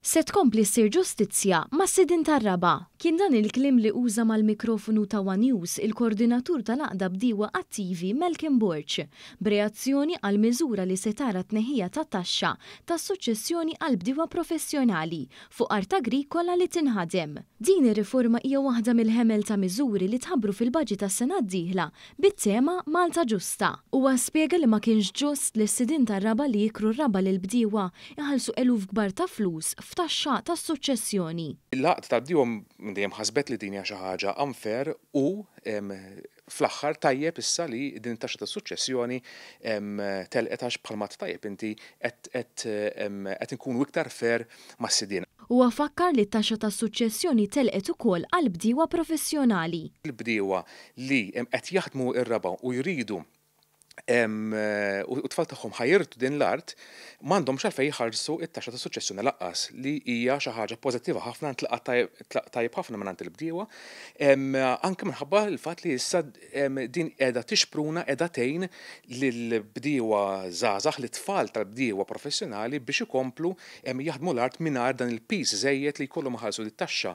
Se tkompli ssir ġustizzja mas-sidien tar-raba'. Kien dan il-kliem li uża mal-mikrofonu ta' one News il-Kordinatur tal-Għaqda Bdiewa Attivi Malcolm Borg, b'reazzjoni għal miżura li se tara t-tneħħija ta' taxxa tas-suċċessjoni għall-bdiewa professjonali fuq art agrikola li tinħadem. Din ir-riforma hija waħda mill-ħemel ta' miżuri li tħabbru fil-baġit għas-sena d-dieħla bit-tema Malta Ġusta. Huwa spjega li ma kienx ġust li s-sidien tar-raba' li jikru r-raba' lill-bdiewa jħallsu eluf kbar ta' flus f'taxxa tas-suċċessjoni. L-Għaqda tal-Bdiewa minn dejjem ħasbet li din hija xi ħaġa unfair u fl-aħħar tajjeb issa li din it-taxxa tas-suċċessjoni telqet għax bħalma għedt tajjeb inti qed qed inkunu iktar fair mas-sidien. Huwa fakkar li t-taxxa tas-suċċessjoni telqet ukoll għall-bdiewa professjonali. Il-bdiewa li qed jaħdmu r-raba' u jridu u t-tfal tagħhom ħa jirtu din l-art m'għandhomx għalfejn jħallsu t-taxxa tas-suċċessjoni lanqas li hija xi ħaġa pożittiva ħafna ntlaqgħet tajjeb ħafna mingħand il-bdiewa anke minħabba l-fatt li issa din qiegħda tixpruna qiegħda tgħin lill-bdiewa żgħażagħ, lit-tfal tal-bdiewa professjonali biex ikomplu jaħdmu l-art mingħajr dan il-piż żejjed li jkollhom iħallsu dit-taxxa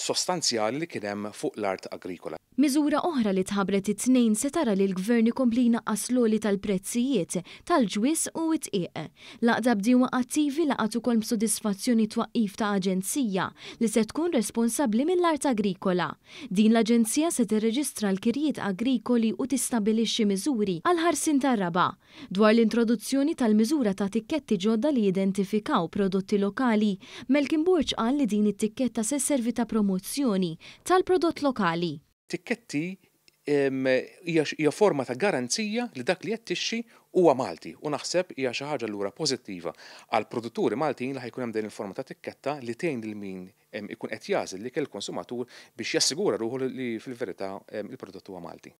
sostanzjali li kien hemm fuq l-art agrikola. Miżura oħra li tħabbret it-Tnejn se tara li l-Gvern ikompli jnaqqas l-għoli tal-prezzijiet tal-ġwież u d-dqiq. L-Għaqda Bdiewa Attivi laqgħet ukoll b'sodisfazzjoni t-twaqqif ta' aġenzija li se tkun responsabbli mill-art agrikola. Din l-aġenzija se tirreġistra l-kirjiet agrikoli u tistabbilixxi miżuri għall-ħarsien tar-raba'. Dwar l-introduzzjoni tal-miżura ta' tikketti ġodda li jidentifikaw prodotti lokali, Malcolm Borg qal li din it-tikketta se sservi ta' promozzjoni tal-prodott lokali. Tikketti hija forma ta' garanzija li dak li qed tixtri huwa Malti u naħseb hija xi ħaġa allura pożittiva għall-produtturi Maltin li ħa jkun hemm din il-forma ta' tikketta li tgħin lil min ikun qed jagħżel l-ikel il-konsumatur biex jassigura ruħu li fil-verità il-prodott huwa Malti.